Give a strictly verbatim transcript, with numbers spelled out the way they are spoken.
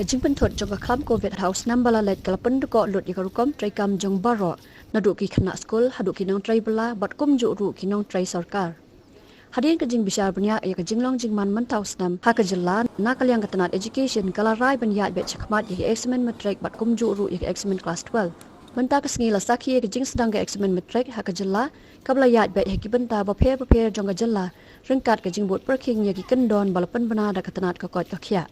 Jingpynthut jong ka khlam Covid ha u snem ba la leit ka la pyndkoh lut ïa ka rukom treikam jong baroh, naduh ki khynnah skul haduh ki nongtrei bylla bad kumjuh ruh ki nongtrei sorkar. Hadien ka jingbishar bniah ïa ka jinglong jingman mynta u snem ha ka jylla, na ka liang ka tnat education ka la rai ban ïaid beit shakhmat ïa ka eksamin matric bad kumjuh ruh ïa ka eksamin klas twelve. Mynta ka sngi la sakhi ïa ka jingsdang ka eksamin matric ha ka jylla, kaba la ïaid beit ha ki bynta bapher bapher jong ka jylla, ryngkat ka jingbud pyrkhing ïa ki kyndon ba la pynbna da ka tnat ka koit ka khiah.